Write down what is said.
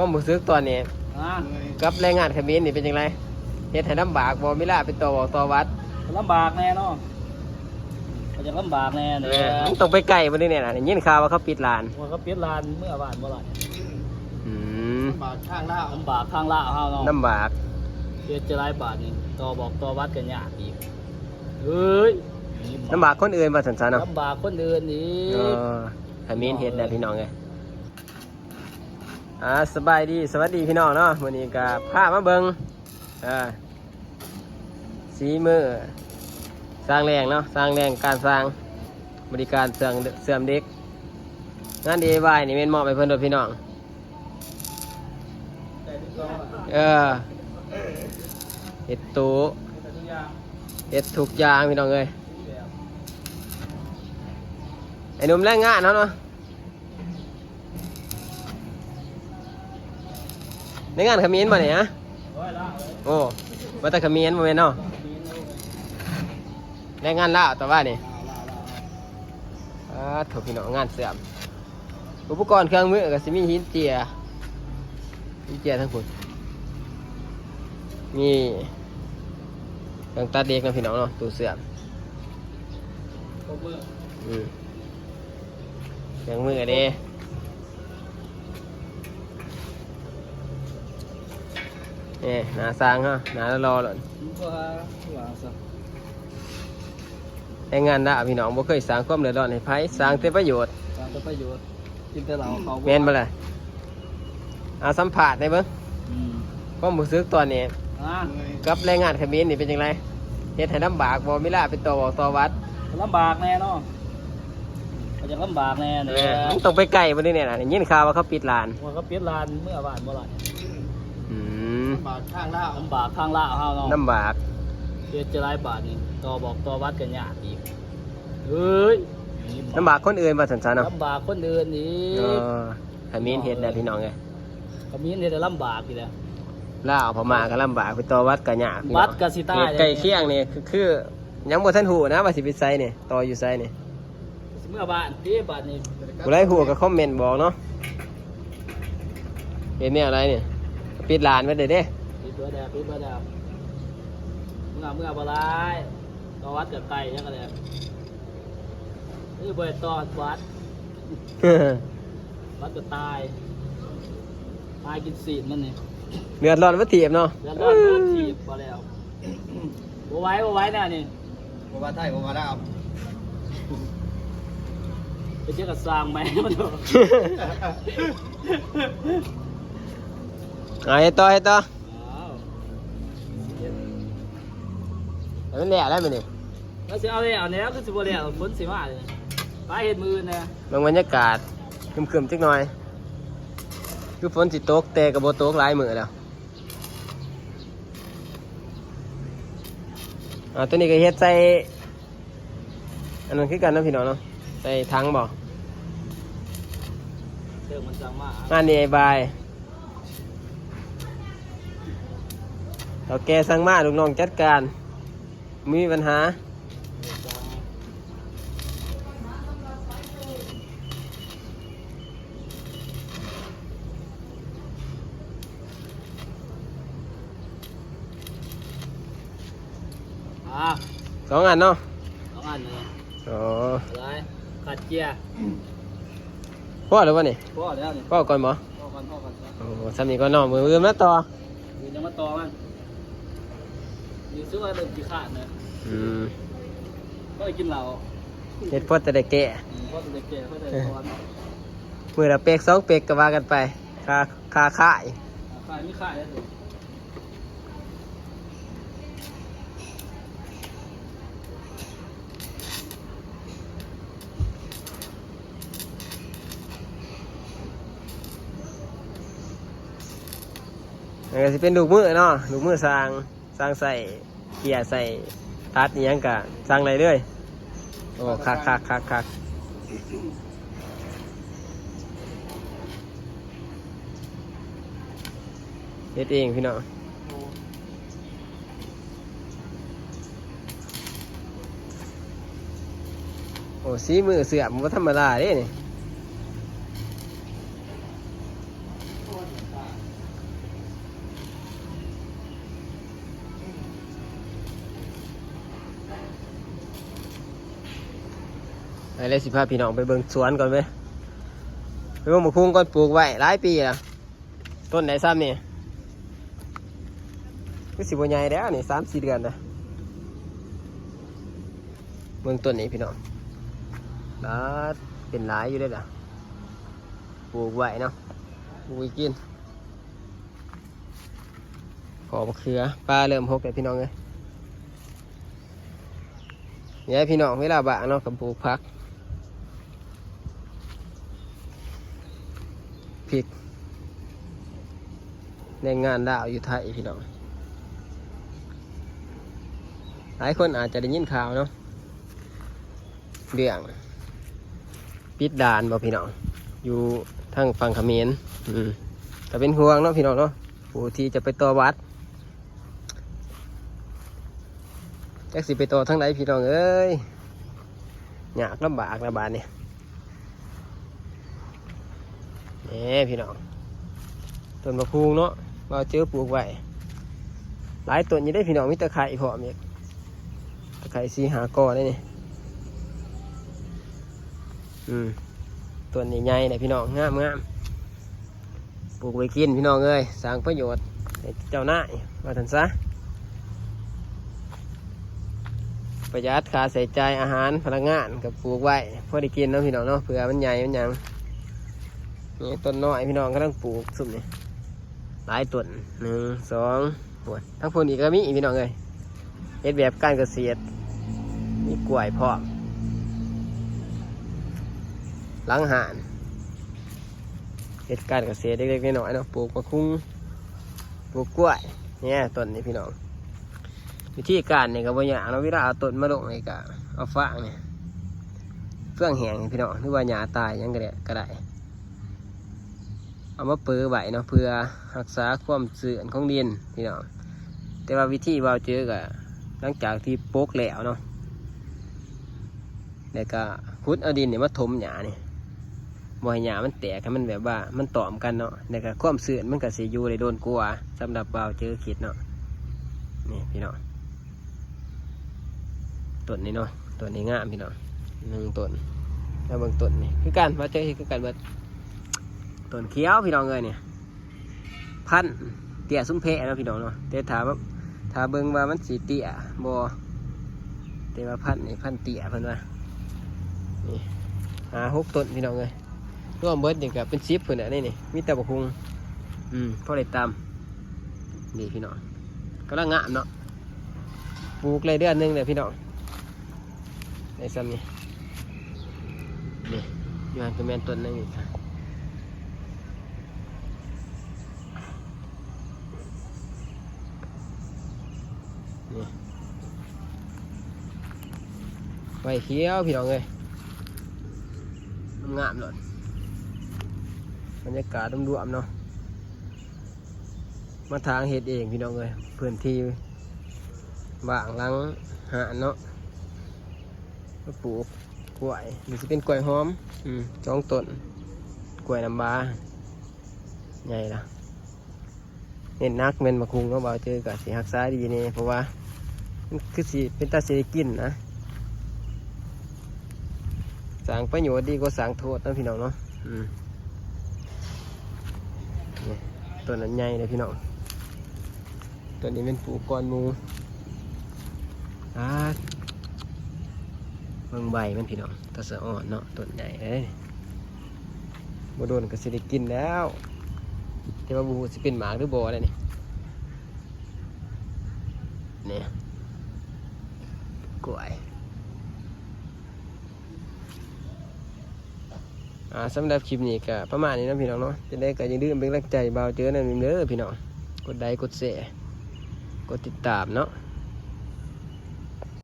ຄວາມຮູ້ສຶກຕອນນີ້ ຮະ ກັບແຮງງານຂະເໝນນີ້ເປັນຈັ່ງໃດ? ເຮັດໃຫ້ລຳບາກບໍ່? ເວລາໄປຕໍ່ວອກຕໍ່ວັດ ລຳບາກແນ່ເນາະ ກໍຢາກລຳບາກແນ່ເດ້. ເອີ ມັນຕ້ອງໄປໄກບໍ່ນີ້ແນ່ນະ? ໄດ້ຍິນຂ່າວວ່າເຂົາປິດລານ. ວ່າເຂົາປິດລານ ເມືອບ້ານບໍ່ລະ? ອືມ ລຳບາກທາງລາວ ລຳບາກທາງລາວເຮົາເນາະ ລຳບາກ. ເຮັດຈັ່ງໃດບາດນີ້? ຕໍ່ວອກຕໍ່ວັດກໍຍາກອີກ. ເອີຍ ລຳບາກຄົນອື່ນວ່າຊັ້ນຊະເນາະ ລຳບາກຄົນອື່ນອີກ. ເອີ ຂະເໝນເຮັດແຫຼະພີ່ນ້ອງເອີຍ. ອ່າ ສະບາຍດີ ສະຫວັດດີພີ່ນ້ອງເນາະ. ມື້ນີ້ກໍພາມາເບິ່ງ ອ່າ ສີມືຊ່າງແຫຼງເນາະ ຊ່າງແຫຼງການຊ່າງ ບໍລິການເຊື່ອມ ເຊື່ອມເຫຼັກ. ງານດີໄອວາຍນີ້ແມ່ນມອບໃຫ້ເພິ່ນໂລດພີ່ນ້ອງ. ເອີ ເຮັດໂຕະ ເຮັດທຸກຢ່າງພີ່ນ້ອງເອີຍ. ໄອ້ໜຸ່ມແຮງງານເຮົາເນາະ ແຮງງານຂະເໝນບໍ່ນີ້? ຮະ ໂອ້ ວ່າແຕ່ຂະເໝນບໍ່ແມ່ນເນາະ ແຮງງານລາວແຕ່ວ່ານີ້. ອ່າ ໂທ້ ພີ່ນ້ອງ ງານເຊື່ອມ ອຸປະກອນເຄື່ອງມືກໍຊິມີຫີນເຈ້ຍ ຫີນເຈ້ຍທັງພຸ້ນ ມີເຄື່ອງຕັດເຫຼັກນະພີ່ນ້ອງເນາະ ໂຕເຊື່ອມ ອືມ ເຄື່ອງມືເດ້. ເອີ ໜ້າຊ່າງເຮົາ ໜ້າຫຼໍ່ໆໂລດ. ແຮງງານລາວພີ່ນ້ອງ ບໍ່ເຄີຍສ້າງຄວາມເດືອດຮ້ອນໃຫ້ໃຜ ສ້າງແຕ່ປະໂຫຍດ ສ້າງແຕ່ປະໂຫຍດ ກິນແຕ່ເຫຼົ້າເຂົ້າ ແມ່ນບໍ່ລະ? ເອົາ ສຳພາດແດ່ເບິ່ງ ອືມ ຄວາມຮູ້ສຶກຕອນນີ້ ຮະ ກັບແຮງງານຂະເໝນນີ້ເປັນຈັ່ງໃດ? ເຮັດໃຫ້ລຳບາກບໍ່? ເວລາໄປຕໍ່ວອກຕໍ່ວັດ ລຳບາກແນ່ເນາະ ກໍຢາກລຳບາກແນ່ເດ້. ເອີ ມັນຕ້ອງໄປໄກບໍ່ນີ້ແນ່ນະ? ໄດ້ຍິນຂ່າວວ່າເຂົາປິດລານ. ວ່າເຂົາປິດລານ ເມືອບ້ານບໍ່ລະ? ອືມ ລຳບາກທາງລາວ ລຳບາກທາງລາວເຮົາເນາະ ລຳບາກ. ເຮັດຈັ່ງໃດບາດນີ້? ຕໍ່ວອກຕໍ່ວັດກໍຍາກອີກ. ເອີຍ ລຳບາກຄົນອື່ນວ່າຊັ້ນຊະເນາະ ລຳບາກຄົນອື່ນອີກ. ເອີ ຂະເໝນເຮັດແຫຼະພີ່ນ້ອງເອີຍ ຂະເໝນເຮັດໃຫ້ລຳບາກອີກແລ້ວ. ລາວ ພະມ້າກໍລຳບາກ ໄປຕໍ່ວັດກໍຍາກ ບັດກໍຊິຕາຍ. ເຂດໃກ້ຄຽງນີ້ຄື ຄືຍັງບໍ່ທັນຮູ້ນະວ່າຊິໄປໃສນີ້ ຕໍ່ຢູ່ໃສນີ້. ຊິເມືອບ້ານຕິບາດນີ້. ຜູ້ໃດຮູ້ກໍຄອມເມັນບອກເນາະ ເຮັດແນວໃດນີ້. ປິດລານເບິດເດ້ ປິດເບິດແລ້ວ ປິດເບິດແລ້ວ. ເມືອ ເມືອບໍ່ຫຼາຍ ຕໍ່ວັດກໍໄກ ຫຍັງກໍແລ້ວ. ເອີ ບໍ່ໄດ້ຕໍ່ວັດ ວັດກໍຕາຍ ຫາກິນຊີ້ນມັນນີ້. ເດືອດຮ້ອນມາຖີບເນາະ ເດືອດຮ້ອນມາຖີບ ພໍແລ້ວ. ບໍ່ໄຫວ ບໍ່ໄຫວແນວນີ້ ບໍ່ວ່າໄທ ບໍ່ວ່າລາວ ໄປເຈີກັບຊ່າງໃໝ່ມັນ. ເອົາ ເຮັດຕໍ່ ເຮັດຕໍ່ ອ້າວ ໃຫ້ມັນແລ້ວແລ້ວມື້ນີ້. ວ່າຊິເອົາແລ້ວແນວ ຄືຊິບໍ່ແລ້ວ ຝົນຊິມາເລີຍ. ໄປເຮັດມື້ອື່ນແດ່. ເບິ່ງບັນຍາກາດ ຄຶ້ມໆຈັກໜ່ອຍ ຄືຝົນຊິຕົກ ແຕ່ກໍບໍ່ຕົກຫຼາຍມື້ແລ້ວ. ອ່າ ຕົວນີ້ກໍເຮັດໃສ່ ອັນນັ້ນຄືກັນເນາະພີ່ນ້ອງເນາະ ໃສ່ຖັງບໍ່? ເຕີມມັນສັ່ງມາ ງານນີ້ອ້າຍບາຍ ເຖົ້າແກ່ສັ່ງມາ ລູກນ້ອງຈັດການ ບໍ່ມີບັນຫາ. ອ່າ ສອງອັນເນາະ ສອງອັນເລີຍ. ອໍ ຫຼາຍ ຂາດເຈ້ຍ. ພໍແລ້ວບໍ່ນີ້? ພໍແລ້ວນີ້ ພໍກ່ອນບໍ່? ພໍກ່ອນ ພໍກ່ອນ. ໂອ້ ສ່ຳນີ້ກ່ອນເນາະ ມື້ອື່ນມາຕໍ່ ມື້ອື່ນຍັງມາຕໍ່ມັນ. ນີ້ຄືວ່າເລີ່ມຂີ້ຄ້ານແລ້ວ. ອືມ ບໍ່ໄດ້ກິນເຫຼົ້າ ເຮັດພໍແຕ່ໄດ້ແກ່ ອືມ ພໍແຕ່ໄດ້ແກ່ ພໍແຕ່ໄດ້ຖອນ. ມື້ລະເປັກສອງເປັກກໍວ່າກັນໄປ ຄ່າ ຄ່າຂາຍ ຂາຍມີຂາຍແລ້ວ. ອັນນີ້ກໍຊິເປັນລູກມືເນາະ ລູກມືຊ່າງ ຊ່າງໃສ່ເຈ້ຍ ໃສ່ຕັດອີ່ຫຍັງກະສັ່ງໄດ້ເລີຍ. ໂອ້ ຄັກໆໆໆ ເຮັດເອງພີ່ນ້ອງ. ໂອ້ ສີມືເຊື່ອມບໍ່ທຳມະດາເດ້ນີ້. ແລ້ວຊິພາພີ່ນ້ອງໄປເບິ່ງສວນກ່ອນເວີຍ ໄປເບິ່ງໝາກຫຸ່ງກ່ອນ ປູກໄວ້ຫຼາຍປີແລ້ວ. ຕົ້ນໃດຊ່ຳນີ້ ຄືຊິບໍ່ໃຫຍ່ແລ້ວນີ້ ສາມສີ່ເດືອນແລ້ວ. ເບິ່ງຕົ້ນນີ້ພີ່ນ້ອງ ບາດ ເປັນຫຼາຍຢູ່ເດ້ລະ ປູກໄວ້ເນາະ ປູກໄວ້ກິນ. ພໍບັກເຂືອ ປ່າເລີ່ມຮົກແລ້ວພີ່ນ້ອງເອີຍ. ນີ້ແຫຼະພີ່ນ້ອງ ເວລາວ່າງເນາະ ກໍປູກຜັກ ພິກ ແຮງງານລາວຢູ່ໄທພີ່ນ້ອງ. ຫຼາຍຄົນອາດຈະໄດ້ຍິນຂ່າວເນາະ ເລື່ອງປິດດ່ານບໍ່ພີ່ນ້ອງ ຢູ່ທາງຝັ່ງຂະເໝນ. ອືມ ກໍເປັນຫ່ວງເນາະພີ່ນ້ອງເນາະ ຜູ້ທີ່ຈະໄປຕໍ່ບັດ ຈັກຊິໄປຕໍ່ທາງໃດພີ່ນ້ອງເອີຍ ຍາກລຳບາກລະບາດນີ້. ນີ້ພີ່ນ້ອງ ຕົ້ນໝາກຫຸ່ງເນາະ ບ່າວເຈີປູກໄວ້ຫຼາຍຕົ້ນຢູ່ເດ້ພີ່ນ້ອງ ມີຕະໄຄພ້ອມອີກ ຕະໄຄສີ່ຫ້າກໍໄດ້ນີ້. ອືມ ຕົ້ນນີ້ໃຫຍ່ແຫຼະພີ່ນ້ອງ ງາມໆ ປູກໄວ້ກິນພີ່ນ້ອງເອີຍ ສ້າງປະໂຫຍດໃຫ້ເຈົ້ານາຍ ວ່າຊັ້ນຊະ. ປະຢັດຄ່າໃຊ້ຈ່າຍອາຫານພະນັກງານ ກໍປູກໄວ້ພໍໄດ້ກິນເນາະພີ່ນ້ອງເນາະ ເພື່ອມັນໃຫຍ່ມັນຫຍັງ. ນີ້ຕົ້ນນ້ອຍພີ່ນ້ອງກຳລັງປູກຊຸມນີ້ ຫຼາຍຕົ້ນ ໜຶ່ງ ສອງ ໂອ້ຍ ທາງພຸ້ນອີກກໍມີພີ່ນ້ອງເອີຍ ເຮັດແບບການກະເສດ ມີກ້ວຍພ້ອມ ຫຼັງຮ້ານ ເຮັດການກະເສດເລັກໆນ້ອຍໆເນາະ ປູກໝາກຫຸ່ງ ປູກກ້ວຍ. ນີ້ຕົ້ນນີ້ພີ່ນ້ອງ ວິທີການນີ້ກໍບໍ່ຍາກເນາະ ເວລາເອົາຕົ້ນມາລົງນີ້ກໍເອົາຟາງນີ້ເຟືອງແຫ້ງພີ່ນ້ອງ ຫຼືວ່າຫຍ້າຕາຍຫຍັງກໍໄດ້ ກໍໄດ້ ເອົາມາເປີໄວ້ເນາະ ເພື່ອຮັກສາຄວາມຊື້ນຂອງດິນພີ່ນ້ອງ. ແຕ່ວ່າວິທີບ່າວເຈີກະ ຫຼັງຈາກທີ່ປົກແລ້ວເນາະ ແລ້ວກະຂຸດເອົາດິນນີ້ມາຖົມຫຍ້ານີ້ ບໍ່ໃຫ້ຫຍ້າມັນແຕກ ໃຫ້ມັນແບບວ່າມັນຕ້ອມກັນເນາະ ແລ້ວກະຄວາມຊື້ນມັນກະຊິຢູ່ໄດ້ດົນກວ່າ ສຳລັບບ່າວເຈີຄິດເນາະ. ນີ້ພີ່ນ້ອງ ຕົ້ນນີ້ເນາະ ຕົ້ນນີ້ງາມພີ່ນ້ອງ ໜຶ່ງຕົ້ນ. ມາເບິ່ງຕົ້ນນີ້ຄືກັນ ມາເຈີເຮັດຄືກັນເບິດ ຕົ້ນຂຽວພີ່ນ້ອງເອີຍ ນີ້ພັນເຕ້ຍຊຸມແພເນາະພີ່ນ້ອງເນາະ ແຕ່ຖ້າ ຖ້າເບິ່ງວ່າມັນຊິເຕ້ຍບໍ່ ແຕ່ວ່າພັນນີ້ພັນເຕ້ຍເພິ່ນວ່າ. ນີ້ຫ້າຫົກຕົ້ນພີ່ນ້ອງເອີຍ ລວມເບິດນີ້ກໍເປັນສິບພຸ້ນແຫຼະ ນີ້ ນີ້ມີແຕ່ບັກຫຸ່ງ ອືມ ພໍໄດ້ຕຳ. ນີ້ພີ່ນ້ອງ ກຳລັງງາມເນາະ ປູກໄດ້ເດືອນໜຶ່ງແລ້ວພີ່ນ້ອງ ໄດ້ຊ່ຳນີ້. ນີ້ຢູ່ຫັ້ນກໍແມ່ນຕົ້ນໜຶ່ງອີກ ນີ້ ໄຟຂຽວພີ່ນ້ອງເອີຍ ງາມໂລດ ບັນຍາກາດລວມໆເນາະ. ມາຖາງເຮັດເອງພີ່ນ້ອງເອີຍ ພື້ນທີ່ວ່າງຫຼັງຮ້ານເນາະ ມາປູກກ້ວຍ ນີ້ຊິເປັນກ້ວຍຫອມ ອືມ ສອງຕົ້ນ ກ້ວຍນ້ຳວ້າໃຫຍ່ລະ. ເນັ້ນໜັກແມ່ນໝາກຫຸ່ງເນາະ ບ່າວເຈີກະຊິຮັກສາດີແດ່ ເພາະວ່າມັນຄືຊິເປັນຕາຊິໄດ້ກິນນະ ສ້າງປະໂຫຍດດີກວ່າສ້າງໂທດເນາະພີ່ນ້ອງເນາະ. ອືມ ນີ້ ຕົ້ນນັ້ນໃຫຍ່ເດ້ພີ່ນ້ອງ ຕົ້ນນີ້ແມ່ນປູກກ່ອນໝູ່. ອາ ເບິ່ງໃບມັນພີ່ນ້ອງ ຕາສະອອນເນາະ ຕົ້ນໃຫຍ່ເດ້ ບໍ່ດົນກໍຊິໄດ້ກິນແລ້ວ ແຕ່ວ່າບໍ່ຮູ້ຊິເປັນໝາກຫຼືບໍ່ແລ້ວນີ້. ນີ້ ກ້ວຍ. ອ່າ ສຳລັບຄລິບນີ້ກໍປະມານນີ້ເນາະພີ່ນ້ອງເນາະ ຈັ່ງໃດກໍຢ່າລືມເປັນກຳລັງໃຈບ່າວເຈີນຳເດີພີ່ນ້ອງ ກົດໄລກົດແຊ ກົດຕິດຕາມເນາະ.